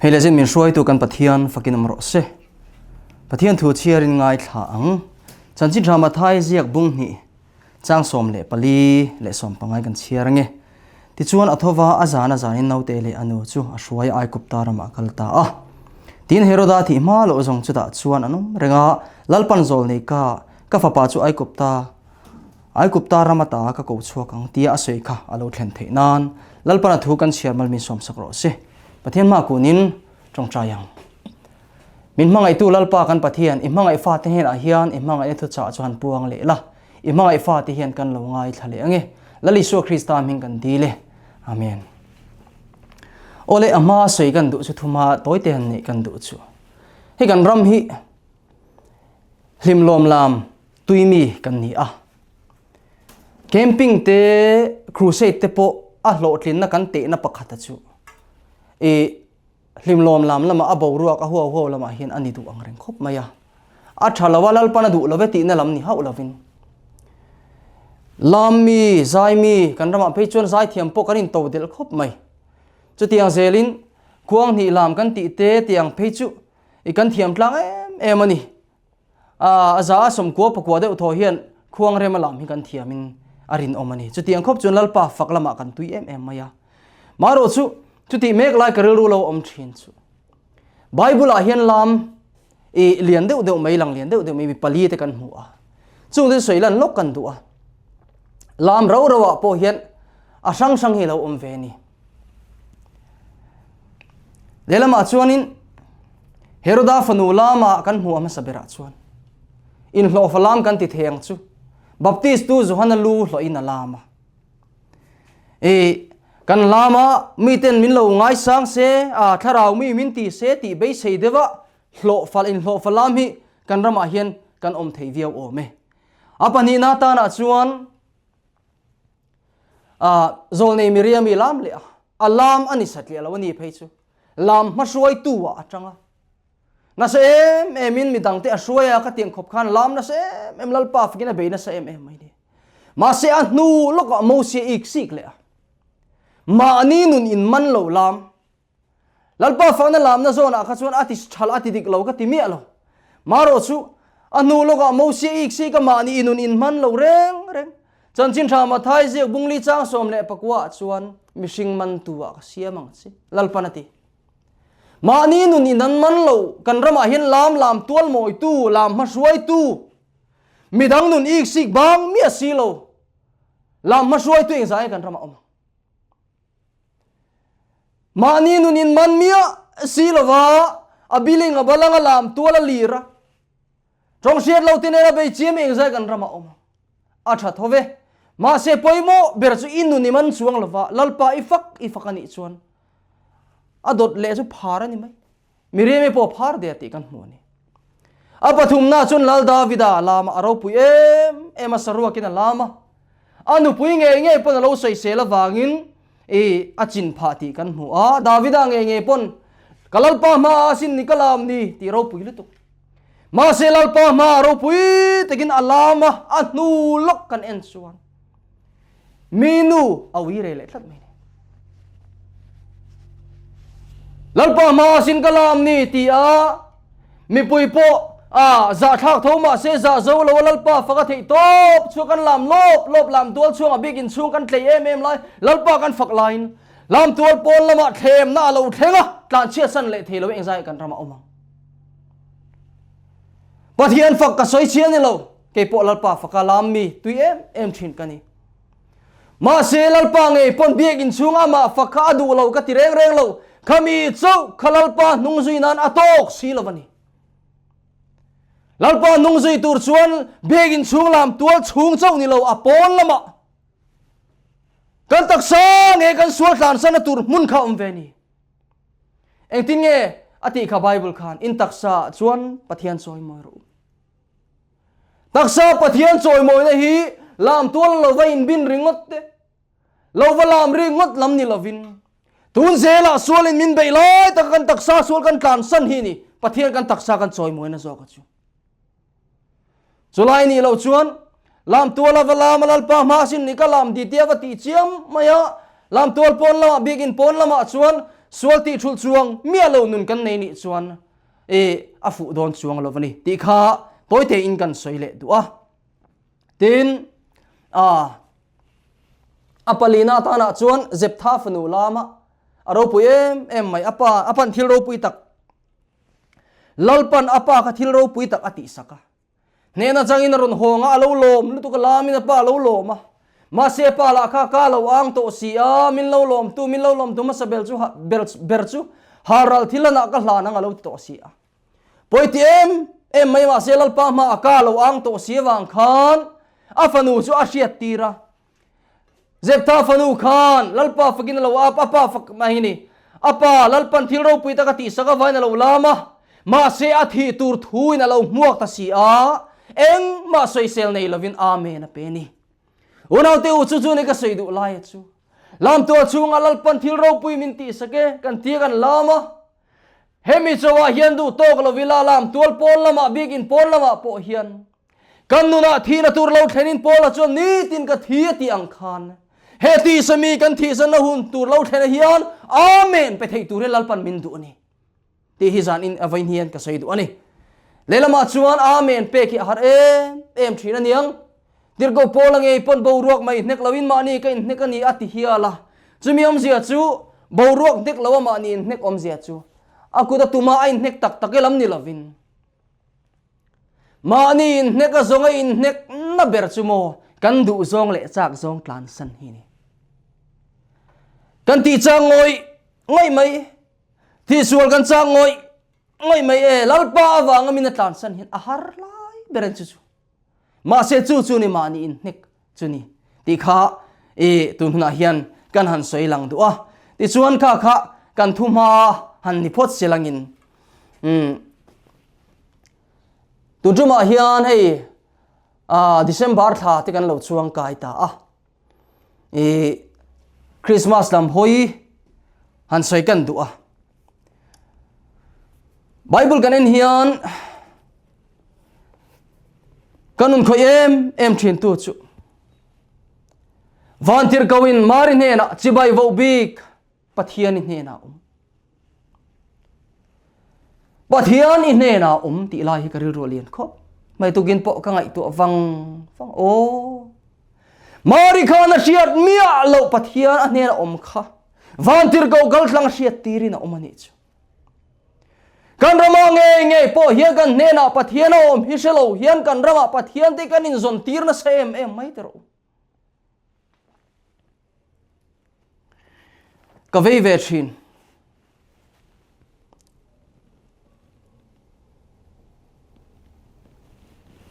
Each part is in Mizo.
Hei leh zin min hruaitu kan Pathian fakin awm rawh se. Pathian thu chhiarin ngaithla ang. Chanchin tha Mathai ziak bung hnih chang 14 leh 15 kan chhiar ange. Tichuan a thova a zan a zanin naute leh a nu chu a hruai Aigupta ramah kal ta a. Tin Heroda thih hma loh zawng chutah chuan an awm reng a, Lalpan zawl nei ka, ka fapa chu Aigupta Aigupta ram ata ka ko chhuak ang tia a sawi kha a lo thlen theih nan Lalpan a thu kan chhiar mal min sawmsak rawh se. Pathian hma kunin tawngtai ang. Min hmangaihtu Lalpa kan Pathian, i hmangaih fate hnenah hian i hmangaihna thuchah chu han puang leh la, i hmangaih fate hian kan lo ngaithla leh ang e. Lal Isua Krista hming kan dil e. Amen. Awle a hma sawi kan duh chu thuma tawite han neih kan duh chu. Hei kan ram hi hlimlawm lam tuimi kan ni a. Camping te crusade te pawh a hlawhtlinna kan tehna pakhata chu i hlimlawm lam lama a boruak a huau huau lamah hian a ni duh ang reng khawp mai a. A tha lo a Lalpan a duh lo ve tihna lam ni hauh lovin. Lam mi, zai mi, kan ramah phei chuan zai thiam pawh kan into delh khawp mai. Chutiang zelin khuang hnih lam kan tih te tiang phei chu i kan thiam tlang em em a ni. A za a sawmkua pakua deuh thaw hian khuang rema lam hi kan thiamin a rinawm a ni. Chutiang khawp chuan Lalpa fak lamah kan tui em em mai a. Marawh chu chutih mek lai ka rilru lo awm thin chu. Bible ah hian lam i lian deuh deuh mai lang lian deuh deuh mai mi pali te kan hmu a. Chung te sawi lan lawk kan duh a. Lam rau rau ah pawh hian a hrang hrang hi lo awm ve ni. Lehlamah chuanin Heroda fanu lama kan hmu a hmasa berah chuan inhlawhfa lam kan ti thei ang chu. Baptist tu Johana lu hlawhin a lam a. E kan lama miten min lo ngaisang se a thlarau mi min ti se tih beisei deuha hlawhfa inhlawhfa lam hi kan ramah hian kan awm thei viau awm e. A pahnihna tanah chuan a zawlnei Miriami lam leh a, a lam a ni satliah lo a ni phei chu lam hmahruaitu ah atanga nasa em em in midangte a hruai a ka tiang khawp khan lam nasa em em Lalpa fakin a bei nasa em em mai ni. Mahse a hnu lawkah Mosia ik sik leh a. Mahni nun in man lo lam. Lalpa fakna lamna zawnah kha chuan a ti thal a ti dik lo ka ti miah lo. Marawh chu a hnu lawkah Mosia ik sik a mahni nun in man lo reng reng. Chanchin tha Mathai ziak bungli chang 14 ah chuan mihring mantu ah ka siam ang che. Lalpan a ti. Mahni nun in an man lo kan ramah hian lam lam tual mawitu lam hmahruaitu midang nun ik sik bang miah si lo lam hmahruaitu eng zai kan ramah awm. Mahni nun in man miah si lova a biling a balanga lam tual a lir a. Tawng hriat lo te nena bei chiam eng zai kan ramah awm. A tha tho ve. Mahse pawimawh ber chu i nun i man chuang lova Lalpa i fak i fak anih chuan a dawt leh chu phar a ni mai. Miriam-i pawh phar der tih kan hmu a ni. A pathumna chuan Lal Davida a lam a, a ropui em em a, saruakin a lam a. A nupui ngei ngei pawn a lo sawisel avangin i a chin phah tih kan hmu a. Davida ngei ngei pawn ka Lalpa hma a sin ni ka lam ni tih ropui lutuk. Mahse Lalpa hma a ropui takin a lam a, a hnu lawk kan en chuan mi nu a ui rei leh tlat mai ni. Lalpa hma sin ka lam ni ti a mipui pawh a zahthlak tho mahse zah zo lo a Lalpa fak a theih tawp chu kan lam lawp lawp lam tual chhuang a bikin chhung kan tlei em em lai Lalpa kan fak laiin lam tual pawn lamah thlemna a lo thleng a tlanchhiat san leh thei lo engzai kan ramah awm ang. Pathian fak ka sawi chiang ni lo kei pawh Lalpa faka lam mi tui em em thin ka ni. Mahse Lalpa ngei pawn biakinn chhung amah fak kha a duh lo ka ti reng reng lo. Khami chauh kha Lalpa hnung zui nan a tawk si lo a ni. Lalpa hnung zui tur chuan biakinn chhung lam tual chhung chauh ni lo a pawn lamah kan taksa nge kan sual tlansan a tur hmun kha awm ve ni. Engtin nge a tih kha Bible khan in taksa chuan Pathian chawimawi rawh u. Taksa Pathian chawimawina hi lam tual lo va inbin ringawt te, lo va lam ringawt lam ni lovin, tun zelah sualin min beih lai taka kan taksa sual kan tlansan hi ni Pathian kan taksa kan chawimawina zawk a chu. Chulai nih loh chuan lam tuala va lam a Lalpa hma sin ni ka lam ti tia va tih chiam mai a, lam tual pawn lamah biakinn pawn lamah chuan Sual tih thulh chuang miah lo nun kan nei nih chuan e a fuh dawn chuang lo a ni tih kha tawi tein kan sawi leh duh a. Tin, a a palina atanah chuan Zeptha fanu lama a ropui em em mai a pa a pan thil ropui tak Lalpan a pa kha thil ropui tak a tihsak a. Hnehna changin a rawn hawng a, a lo lawm lutuk a, lamin a pa a lo lawm a. Mahse pa lah kha ka lo ang tawh si a, min lo lawmtu, min lo lawmtu hmasa ber chu ber chu halral thil lanah ka hlan ang a lo ti tawh si a. Pawi ti em em mai mahse Lalpa hmaah ka lo ang tawh si avang khan a fanu chu a hriat tir a. Zeptha fanu khan Lalpa fakin a lo ap, a pa fak mai ni. A pa Lalpan thil ropui tak a tihsak avain a lo lam a, mahse a thih tur thuin a lo hmuak ta si a, engmah sawisel nei lovin Amen a pe ni. Unaute u chu chu ni ka sawi duh lai a chu. Lamtual chhungah Lalpan thil ropui min tihsak e, kan tia kan lam a. Hemi chauhah hian duh tawk lo ila lamtual pawn lamah biakin pawn lamah pawh hian Kan nunah thihna tur lo thlenin Paula chuan nitin ka thi a tih ang khan he tisa mi kan thihsanna hun tur lo thlena hian Amen pe thei turin Lalpan min duh a ni tih hi zan in a vain hian ka sawi duh a ni. Lehlamah chuan Amen pek hi a har em em thin a niang. Tirhkoh Paula ngei pawn boruak mai hnek loin mahni ka inhnek a ni a ti hial a. Chumi awmzia chu boruak hnek lo a mahni inhnek awmzia chu a kut a tuma a inhnek tak tak e lam ni lovin Mahni inhnek a zawnga inhnek na ber chu maw kan duh zawng leh chak zawng tlansan hi ni. Kan tih chang ngawih ngawih mai, tihsual kan chak ngawih ngawih mai e, Lalpa avanga min a tlansan hian a har lai ber an chu chu. Mahse chu chu ni mahni inhnek chu ni tih kha i tun hunah hian kan han sawi lang duh a. Tichuan kha kha kan thu hma han ni phawt se langin um tun tumah hian hei a December thla te kan lo chuang kai ta a. I Christmas lam hawi han sawi kan duh a. Bible kan en hian Ka nun khawih em em thin tu chu Vantirhkoh in Mari hnenah chibai voh bik Pathian i hnenah awm. Pathian i hnenah awm tih lai hi ka rilru a lian khawp mai tukin pawh ka ngaihtuah vang vang aw. Mari khan a hriat miah loh Pathian a hnena awm kha Vantirhkoh kaltlang hriat tirin a awm a nih chu. Kan ramah ngei ngei pawh hian kan hnenah Pathian a awm hi hre lo hian kan ramah Pathian te kan inzawn tir nasa em em mai teh rawh u. Ka vei ve thin.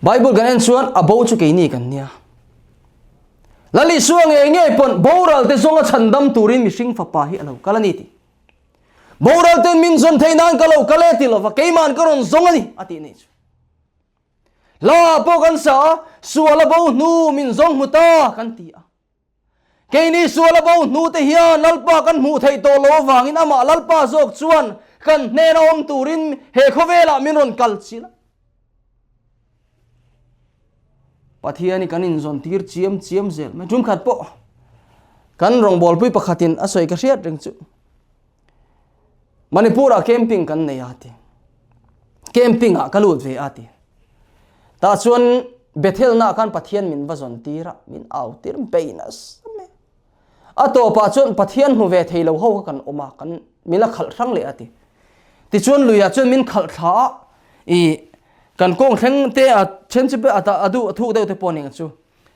Bible kan en chuan a bo chu keini kan nia. Lal Isua ngei ngei pawn boral te zawnga chhandam turin mihring fapa hi a lo kal a ni tih. Boral ten min zawn theih nan ka lo kal e ti lova keiman ka rawn zawng a ni a tih nei chu. Hla pawh kan sa a, sual a bo hnu min zawng hmu ta kan ti a. Keini sual a bo hnu te hian Lalpa kan hmuh theih tawh lo avangin amah Lalpa zawk chuan kan hnena awm turin he khawvelah min rawn kal chilh a. Pathian hi kan inzawn tir chiam chiam zel mai. Tum khat pawh kan rawngbawlpui pakhatin a sawi ka hriat reng chu. Manipur-ah camping kan nei a ti. Camping-ah ka lut ve a ti. Tah chuan Bethel-na khan Pathian min va zawn tir a, min au tir bei nasa mai. A tawpah chuan Pathian hmu ve thei lo ho kha kan awm a, kan min la khalh hrang leh a ti. Tichuan luiah chuan min khalh thla a, i kan kawng thleng te a then chu a a duh a thuk deuh te pawh ning chu.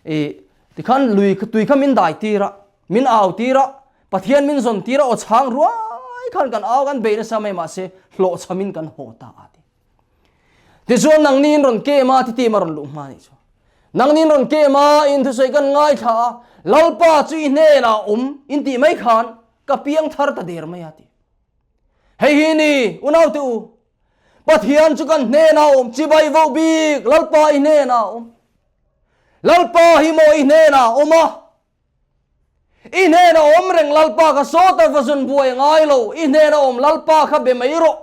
I tikhan lui tui kha min dai tir a, min au tir a, Pathian min zawn tir a, aw chhang ruai khan kan au kan bei nasa mai mahse hlawhchhamin kan haw ta a ti. Tichuan nangni in rawn kem a, titi a rawn luh hma nih chu. Nangni in rawn kem a, in thusawi kan ngaithla a, Lalpa chu i hnenah awm in tih mai khan ka piang thar ta der mai a ti. Hei hi ni, unaute u, Pathian chu kan hnenah awm, chibai voh bik, Lalpa i hnenah awm. Lalpa hi maw i hnenah awm a, I hnena awm reng Lalpa kha sawta va zun buai ngai lo, i hnena awm Lalpa kha be mai rawh.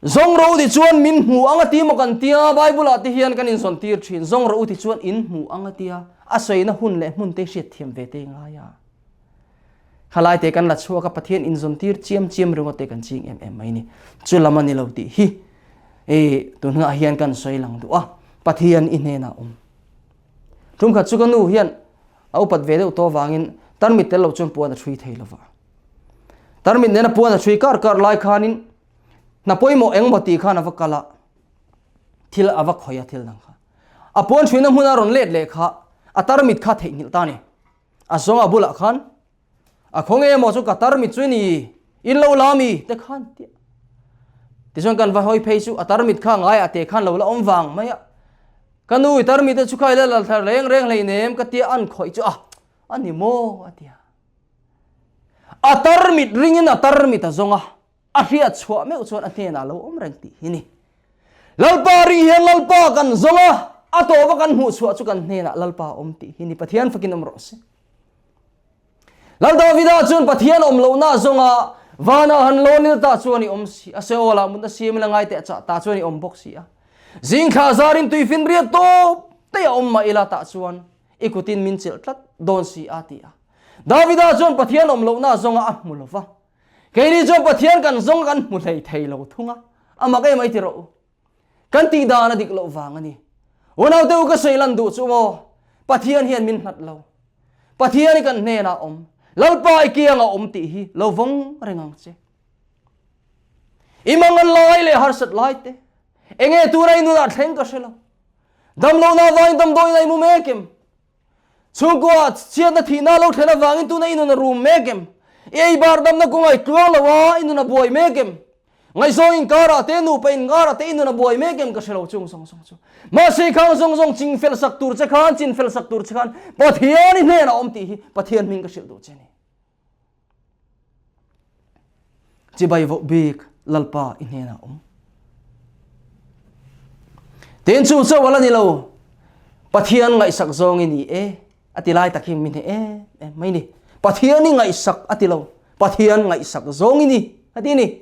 Zawng ro ti chuan min hmu ang a ti maw kan tia, Bible ah te hian kan inzawn tir thin, zawng ro ti chuan in hmu ang a tia. A sawina hun leh hmun te hriat thiam ve te ngai a. Khalai te kan la chhuak a Pathian inzawn tir chiam chiam ringawt te kan ching em em mai ni. Chu lam a ni lo tih hi e tun hunah hian kan sawi lang duh a. Pathian i hnenah awm. Tumkhat chu ka nu hian a upat ve deuh tawh vangin tarmit tel lo chuan puan a thui thei lova. Tarmit nena puan a thui kar kar lai khanin hna pawimawh engmaw tih khan a va kal a, thil a va khawih a thil dang kha. A puan thuina hmuna rawn let leh kha a tarmit kha theihnghilh ta a ni. A zawnga bulah khan a khaw nge maw chu ka tarmit chu ni in lo la mi te khan tia. Tichuan kan va hawi phei chu a tarmit kha ngai a te khan lo la awm vang mai a. Ka nu i tarmit te chu kha i la la thar reng reng hleinem ka tia an khawih chu a a ni maw a tia. A tarmit ringin a tarmit a zawng a. A hriat chhuah meuh chuan a hnenah lo awm reng tih hi ni. Lalpa ring hian Lalpa kan zawng a, a tawpa kan hmuh chhuah chu kan hnenah Lalpa awm tih hi ni. Pathian fakin awm rawh se. Lal Davida chuan Pathian awm lohna zawng a, vanah han lawn ila tah chuan i awm si a, Seolah mutna siam ila ngai teh a chah tah chuan i awm bawk si a. Zing thla zarin tuifin riat tawp te a awm mah ila tah chuan i kutin min chelh tlat dawn si a ti a. Davida chuan Pathian awm lohna zawnga a hmu lova. Keini chuan Pathian kan zawng kan hmu hlei thei lo thung a, a mak em ai ti rawh u. Kan tih dan a dik loh vang a ni. Unaute u ka sawi lan duh chu maw, Pathian hian min hlat lo. Pathian hi kan hnenah a awm, Lalpa i kiangah a awm tih hi lo vawng reng ang che. I mangan lai leh harsat lai te, enge tura i nunah thleng ka hre lo. Damlohna avangin damdawiin a i mu mek em? Chhungkua chhiatna thihna lo thlen avangin tuna i nun a rum mek em? I ei bar damna kawng a i tluang lo a, i nun a buai mek em? Ngaihzawng inkarah te, nupa inkarah te i nun a buai mek em ka hre lo chung zawng zawng chu. Mahse khang zawng zawng ching fel sak tur che khan, chin fel sak tur che khan Pathian i hnenah awm tih hi Pathian hming ka hrilh duh che a ni. Chibai voh bik Lalpa i hnenah awm. Tin chu chauh ala ni lo. Pathian ngaihsak zawng i ni e a ti lai tak hi min hne em em mai ni. Pathian i ngaihsak a ti lo. Pathian ngaihsak zawng i ni a ti ni.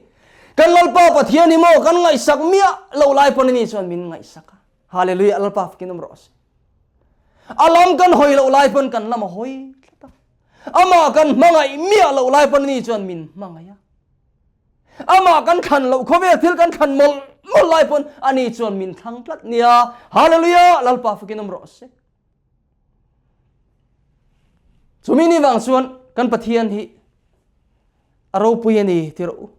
Kan Lalpa Pathian hi maw kan ngaihsak miah lo lai pawn ani chuan min ngaihsak a. Hallelujah Lalpa fakin awm rawh se. A lam kan hawi loh lai pawn kan lam a hawi tlat a. Amah kan hmangaih miah loh lai pawn ani chuan min hmangaih a. Amah kan thlan loh khawvel thil kan thlan mawlh mawlh lai pawn ani chuan min thlang tlat nia. Hallelujah! Lalpa fakin awm rawh se. Chumi ni vang chuan kan Pathian hi A ropui a ni ti rawh u.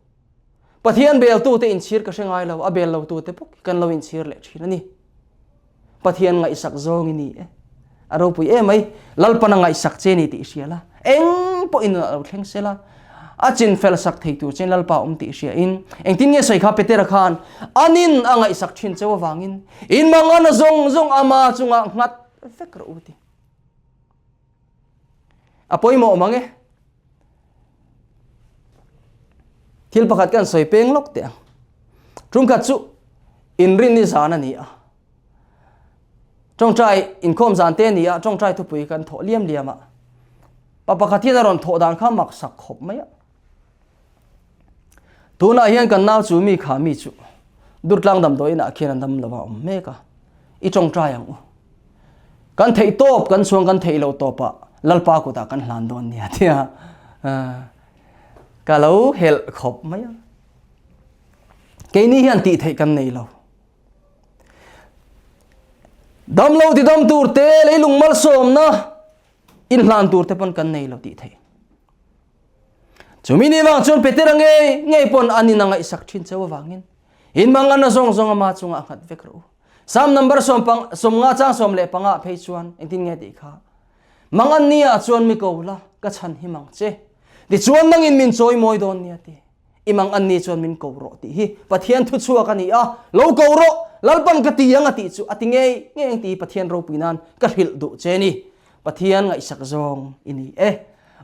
Pathian beltute inchhir ka hre ngai lo, a bel lotute bawk hi kan lo inchhir leh thin a ni. Pathian ngaihsak zawng i ni e. A ropui em mai, Lalpan a ngaihsak che ni tih i hria la, eng pawh in a lo thleng se la, a chin fel sak thei tur chein Lalpa awm tih i hria in, engtin nge sawi kha Petera khan anin a ngaihsak thin cheu avangin in mangan a zawng zawng ama chungah nghat vek rawh u ti. A pawimawh mang e. Thil pakhat kan sawi peng lawk teh ang. Tumkhat chu inrin ni zan a ni a. Tawngtai inkhawm zan te a ni a, tawngtai thupui kan thawh liam liam a. Pa pakhat hian a rawn thawh dan kha mak sak khawp mai a. Tunah hian kan nau chu mi kha mi chu Durtlang damdawiin ah khian an dam lo a awm mek a, i tawngtai ang u. Kan theih tawp kan chuang kan theih loh tawpah Lalpa kutah kan hlan dawn nia tia ka lo helh khawp mai a. Keini hian tih theih kan nei lo. Damlo ti dam tur te leilung malsawmna inhlan tur te pawn kan nei lo tih theih. Chumi ni vang chuan Petera ngei ngei pawn an in a ngaihsak thin cheu avangin in mangan a zawng zawng ama chungah a nghat vek rawh u. Psalm number sawm pang 50 chang 15 phei chuan engtin nge tih kha mangan ni ah chuan mi ko la ka chhan him ang che tichuan nangin min chawi mawi dawn nia ti i mangan ni chuan min ko rawh tih hi Pathian thu chhuak a ni a lo ko rawh Lalpan ka ti ang a tih chu a ti ngei ngei ang ti Pathian ropui nan ka hrilh duh che ni Pathian ngaihsak zawng i ni e.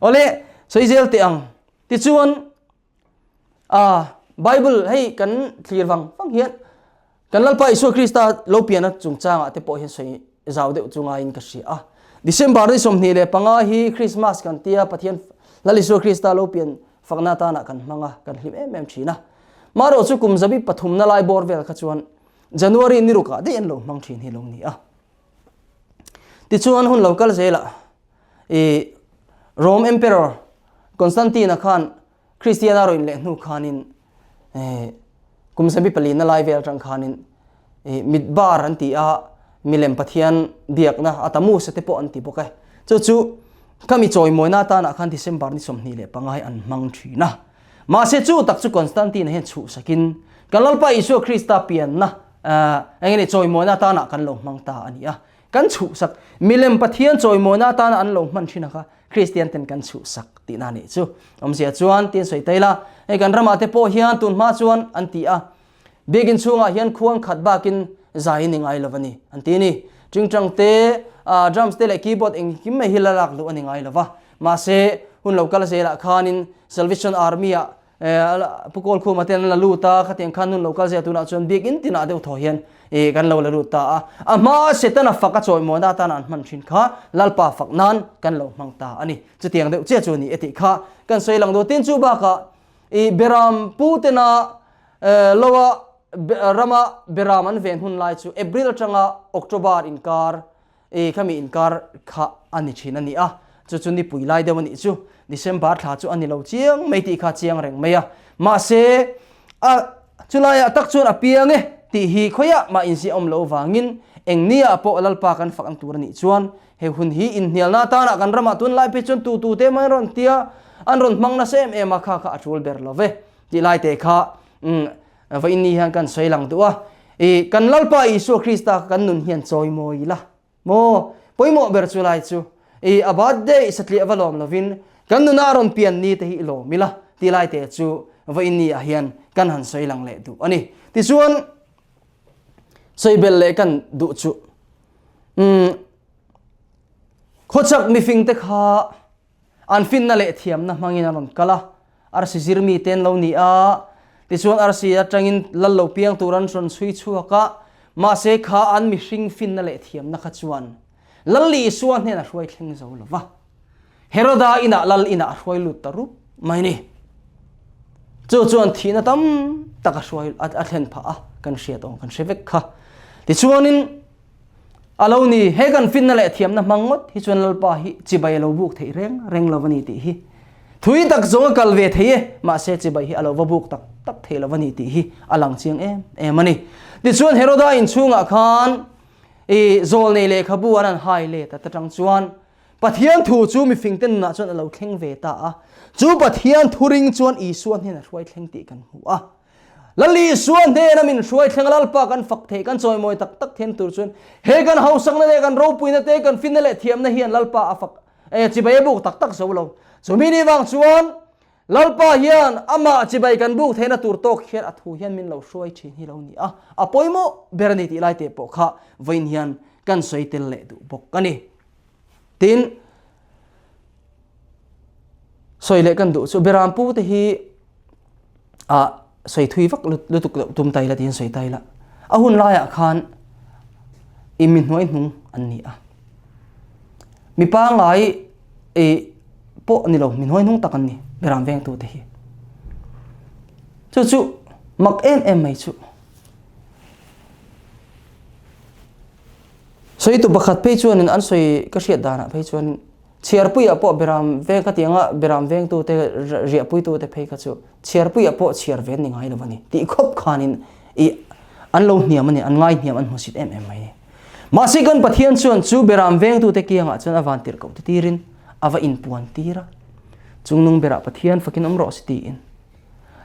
Awle, sawi zel teh ang. Tichuan, a Bible hei kan thlir vang vang hian kan Lalpa Isua Krista lo piana chungchangah te pawh hian sawi zau deuh chu ngaiin ka hria a. December ni 25 hi Christmas kan tia Pathian Lal Isua Krista lo pian fakna atana kan hmang a, kan hlim em em thin a. Marawh chu kum zabi pathumna lai bawr vel kha chuan January ni rukah daih an lo hmang thin hi lo ni a. Tichuan hun lo kal zelah i Rome Emperor Constantine-a khan Kristiana rawn inleh hnu khanin kum zabi palina lai vel atang khanin mitbar an ti a, milem Pathian biakna a Tammuz te pawh an ti bawk e. Chu chu khami chawimawina atanah khan December ni 25 hi an hmang thin a. Mahse chu tak chu Constantine hian chhuhsakin kan Lalpa Isua Krista pianna eng nge chawimawina atanah kan lo hmang ta a ni a. Kan chhuhsak, milem Pathian chawimawina atana an lo hman thin a kha Kristian ten kan chhuhsak tihna a nih chu. Awmzia chuan tin sawi ta ila, hei kan ramah te pawh hian tun hma chuan an ti a, biakinn chhungah hian khuang khat bakin zai ni ngai lo a ni an ti a ni. Tingtang te, drums te leh keyboard engkim mai hi la lak luh a ni ngai lo va. Mahse, hun lo kal zelah khanin Salvation Army-ah Pu Kawlkhuma te an la lut a, khatiang khan hun lo kal zel tunah chuan biakinn tinah deuh thaw hian kan lo la lut ta a. A hmaa Setana fak a chawimawina atana an hman thin kha Lalpa fak nan kan lo hmang ta a ni. Chutiang deuh chiah chu a ni e tih kha kan sawi lang dawn. Tin chu bakah i Beram pu tena loa rama Beram an ven hun lai chu April atanga October inkar I khami inkar kha a ni thin a ni a, chu chu nipui lai deuh a nih chu. December thla chu a ni lo chiang mai tih kha chiang reng mai a. Mahse, a chulaiah tak chuan a piang e tih hi khawiah mah inziah awm loh vangin eng niah pawh Lalpa kan fak ang tur a nih chuan he hun hi inhnialna atana kan ramah tunlai phei chuan tu tu te mai an rawn tia, an rawn hmang nasa em em a, kha kha a tul ber lo ve tih lai te kha Vawiin ni hian kan sawi lang duh a, i kan Lalpa Isua Krista kan nun hian chawi mawi ila maw? Pawimawh ber chu lai chu i a birthday satliah va lawm lovin kan nuna a rawn pian ni te hi i lawm ila tih lai te chu vawiin ni ah hian kan han sawi lang leh duh a ni. Tichuan sawi belh leh kan duh chu umm khawchhak mifing te kha An finna leh thiamna hmangin an rawn kal a, arsi zir mite an lo ni a, tichuan arsi atangin lal lo piang tur an rawn chhui chhuak a, mahse kha an mihring finna leh thiamna kha chuan Lal Isua hnena hruai thleng zo lo va, Heroda inah lal inah a hruai lut ta rup mai ni. Chu chuan thihna tam tak a hruai a thlen phah a, kan hriat awm kan hre vek kha. Tichuanin A lo ni, he kan finna leh thiamna hmang ngawt hi chuan Lalpa hi chibai a lo buk theih reng reng lo a ni tih hi. Thui tak zawng a kal ve thei e, mahse chibai hi a lo va buk tak tak thei lo a ni tih hi a lang chiang em em a ni. Tichuan Heroda inchhungah khan i zawlnei lehkhabu an han hai let a ta tang chuan Pathian thu chu mifingte nunah chuan a lo thleng ve ta a, chu Pathian thuring chuan Isua hnena hruai thleng tih kan hmu a. Lal Isua hnena min hruai thleng a Lalpa kan fak theih, kan chawimawi tak tak then tur chuan he kan hausakna leh kan ropuina te, kan finna leh thiamna hian Lalpa a fak eh chibai a buk tak tak zo lo. Chumi ni vang chuan Lalpa hian amah chibai kan buk theihna tur tawk hian a thu hian min lo hruai thin hi lo ni a, a pawimawh ber a ni tih lai te pawh kha vawiin hian kan sawi tel leh duh bawk a ni. Tin, sawi leh kan duh chu Berampu te hi a sawi thui vak lutuk loh tum ta ila tiin sawi ta ila. A hun laiah khan i mi hnuai hnung an ni a. Mi pangai i pawh ni lo, mi hnuai hnung tak an ni Beram vengtu te hi. Chu chu mak em em mai chu. Sawitu pakhat phei chuanin an sawi ka hriat danah phei chuan chhiarpuiah pawh beram veng kha tianga beram vengtute riahpuitute phei kha chu chhiarpuiah pawh chhiar ve an ni ngai lo a ni tih khawp khanin i an lo hniam a ni, an ngai hniam an hmusit em em mai a ni. Mahse kan Pathian chuan chu beram vengtute kiangah chuan a van tirh koh te tirin a va inpuan tir a, Chungnung berah Pathian fakin awm rawh se tiin.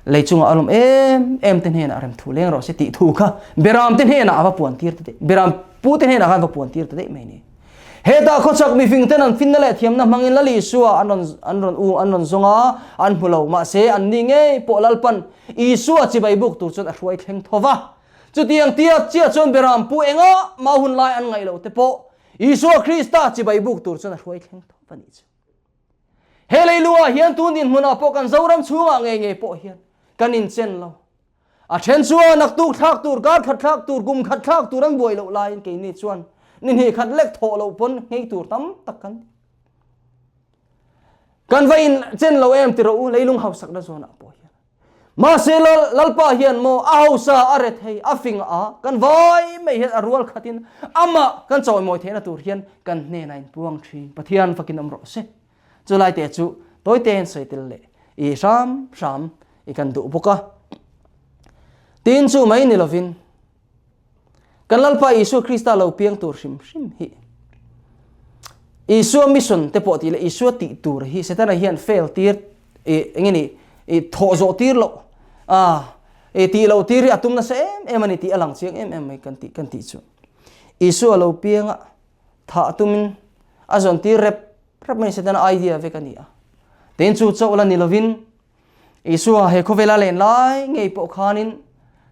Lei chungah a lawm em em te hnenah remthu leng rawh se tih thu kha Beram te hnenah a va puan tir ta daih, Beram pu te hnenah khan va puan tir ta daih mai ni. Hetah khawchhak mifing ten an finna leh thiamna hmangin Lal Isua an rawn an rawn u an rawn zawng a, an hmu lo. Mahse an ni ngei pawh Lalpan Isua chibai buk tur chuan a hruai thleng tho va. Chutiang tia chiah chuan Beram pu engah mah hun lai an ngaih loh te pawh Isua Krista chibai buk tur chuan a hruai thleng tho va nih chu. He leiluah hian tun dinhmunah pawh kan Zoram chhungah ngei ngei pawh hian kan inchen lo. A then chuan naktuk thlak tur, kar khat thlak tur, kum khat thlak tur an buai loh laiin keini chuan ni hnih khat lek thawh loh pawn nghei tur tam tak kan ni. Kan va inchen lo em ti rawh u, leilung hausakna zawnah pawh hian. Mahse Lal, Lalpa hian maw a hausa, a rethei, a fing a, kan vai mai hian a rual khatin amah kan chawimawi theihna tur hian kan hnenah in puang thin. Pathian fakin awm rawh se. Chulai te chu tawite in sawi tel leh i hram hram i kan duh bawk a. Tin chu mai ni lovin Kan Lalpa Isua Krista lo piang tur hrim hrim hi Isua mission te pawh tih leh Isua tih tur hi Setana hian fail tir i enge ni i thawh zawh tir loh a i tih loh tir hi a tum nasa em em a ni tih a lang chiang em em mai kan tih kan tih chu Isua lo pianga thah tumin a zawn tir rep rep mai Setana idea vek a ni a. Tin chu chauh la ni lovin Isua he khawvela len lai ngei pawh khanin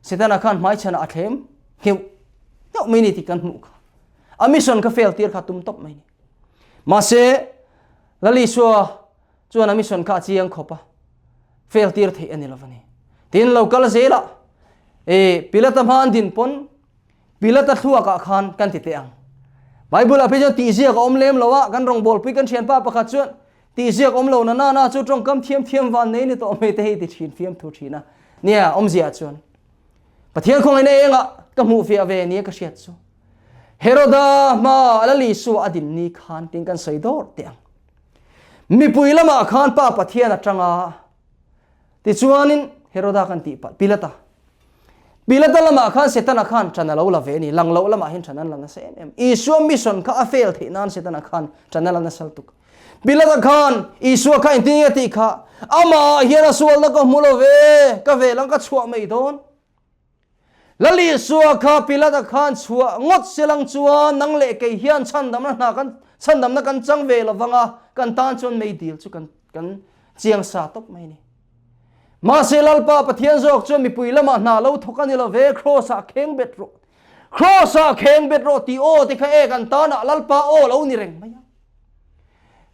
Setana khan hmaichhanah a thlem ngheuh ngheuh mai ni tih kan hmuh kha. A mission kha fail tir kha tum tawp mai ni. Mahse, Lal Isua chuan a mission kha a chiang khawp a, fail tir theih a ni lo a ni. Tin, lo kal zelah e Pilata hma an din pawn Pilata thluakah khan kan ti teh ang. Bible-ah phei chuan tihziak a awm lem lo a, kan rawngbawlpui kan thianpa pakhat chuan Tih ziak awm lo na na na chu tawngkam thiam thiam van nei ni tawh mai te hei ti thin fiam thu thin a. Nia, awmzia chuan Pathian khawngaihna engah ka hmuh fiah ve nia ka hriat chu. Heroda hma a Lal Isua a din ni khan tin kan sawi dawr teh ang. Mipui lamah khan Pa Pathian atanga tichuanin Heroda kan tih palh Pilata Pilata lamah khan Setana khan ṭan a lo la ve a ni. Lang loh lamah hian ṭan an la nasa em em. Isua mission kha a fail theih nan Setana khan ṭan a la nasa lutuk. Pilata khan Isua kha engtin nge tih kha amah hian a sualna ka hmu lo ve, ka vel ang ka chhuah mai dawn. Lal Isua kha Pilata khan chhuah ngawt selang chuan nang leh kei hian chhandamna hna kan chhandamna kan chang ve lovang a, kan tan chuan meidil chu kan kan chiang sa tawp mai a ni. Mahse Lalpa Pathian zawk chuan mipui lamah hna lo thawk a ni lo ve, Kraws-ah kheng bet rawh, Kraws-ah kheng bet rawh tih aw te kha e kan tanah Lalpa aw lo ni reng mai a.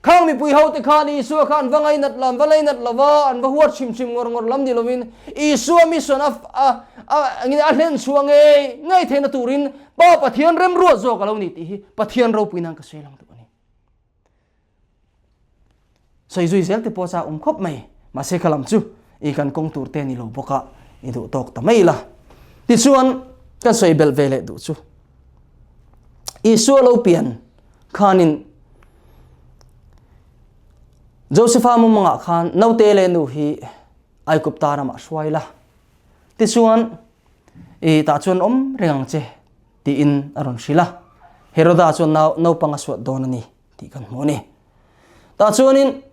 Khang mipui ho te khan Isua kha an va ngainat lo, an va leinat lo va, an va huat hrim hrim ngawr ngawr lam ni lovin Isua mission a a a a hlen chhuah ngei ngei theihna turin Pa Pathian remruat zawk a lo ni tih hi Pathian ropui nan ka sawi lang duh a ni. Sawi zui zel te pawh cha awm khawp mai. Mahse kha lam chu i kan kawng tur te ni lo bawk a, i duh tawk ta mai la. Tichuan kan sawi belh ve leh duh chu Isua lo pian khanin Josepha mumangah khan naute leh nu hi Aigupta ramah hruai la. Tichuan i tah chuan awm reng ang che tiin a rawn hrilh a. Heroda chuan nau naupang a suat dawn a ni tih kan hmu a ni. Tah chuanin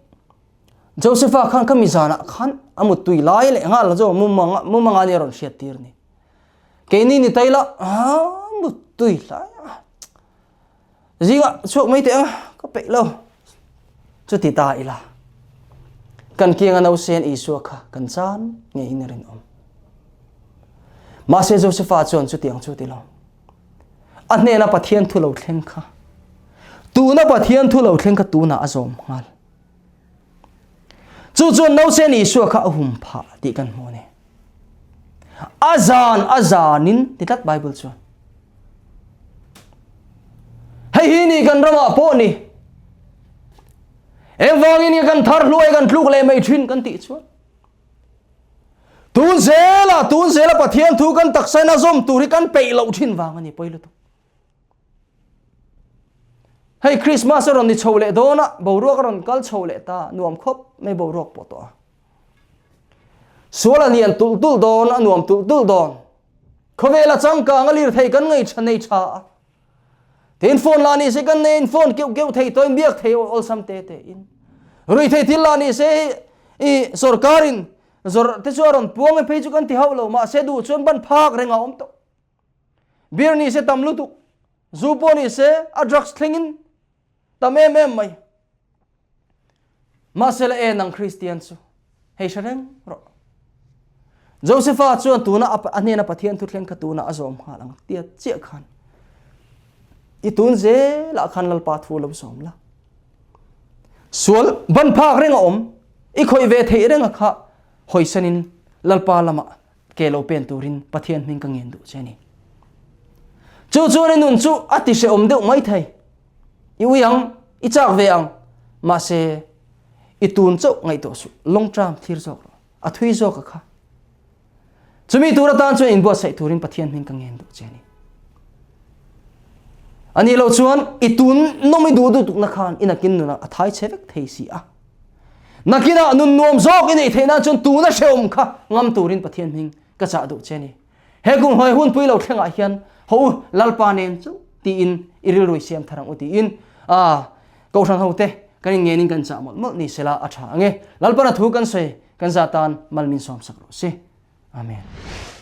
Josepha khan ka mi zanah khan a muttui lai leh nghal chu mumanga mumanga ni a rawn hriat tir ni. Keini ni taila a muttui lai a. Zingah chhuak mai teh ang ka peih lo. Chuti ta ila. Kan kianga nausen Isua kha kan chan ngeiin a rinawm. Mahse Josepha chuan chutiang chu ti lo. A hnena Pathian thu lo thleng kha. Tuna Pathian thu lo thleng kha tunah a zawm nghal. Chu chuan nausen Isua kha a hum phah tih kan hmu a ni. A zan a zanin ti tlat Bible chuan. Hei hi ni kan ramah pawh ni. Engvangin nge kan thar hluai kan tluk leh mai thin kan tih chuan. Tun zela tun zela Pathian thu kan taksa in a zawm tur hi kan peih loh thin vang a ni pawi lutuk. Hei Christmas a rawn ni chho leh dawn a, boruak a rawn kal chho leh ta, nuam khawp mai boruak pawh tawh a. Sual a lian tulh tulh dawn, a nuam tulh tulh dawn. Khawvel a changkang a lirthei kan ngei tha nei tha a. Tin phone lah ni se kan nei in phone keuh keuh thei tawh in biak thei awlsam te te in. Ruithei thil lah ni se i sorkarin zawrh te chu a rawn puang e phei chu kan ti hauh lo mahse duh chuan ban phak reng a awm tawh. Beer ni se tam lutuk, zu pawh ni se a drugs thlengin tam em em mai. Mahse la e nang Kristian chu hei hre reng rawh. Josepha chuan tuna a hnena Pathian thu thleng kha tuna a zawm nghal ang tia chiah khan i tun zelah khan Lalpa thu lo zawm la. Sual ban phak reng a awm i khawih ve theih reng a kha hawisanin Lalpa lamah ke lo pen turin Pathian hming ka ngen duh che a ni. Chu chuan i nun chu a ti hrehawm deuh mai thei. I ui ang, i chak ve ang, mahse i tun chauh ngaihtuah suh, long term thlir zawk rawh. A thui zawk a kha. Chumi tur atan chuan inbuatsaih turin Pathian hming ka ngen duh che a ni. A nih loh chuan i tun nawm i duh duh tukna khan i nakin nunah a thai che vek thei si a. Nakinah nun nuam zawk i neih theih nan chuan tuna hrehawm kha ngam turin Pathian hming ka chah duh che a ni. He kum hnuai hunpui lo thlengah hian ho u Lalpa nen chauh tiin i rilru i siam thar ang u tiin a Kohhran hote kan inngenin kan chah mawlh mawlh ni sela a tha ang e. Lalpana thu kan sawi kan za tan mal min sawmsak rawh si. Amen.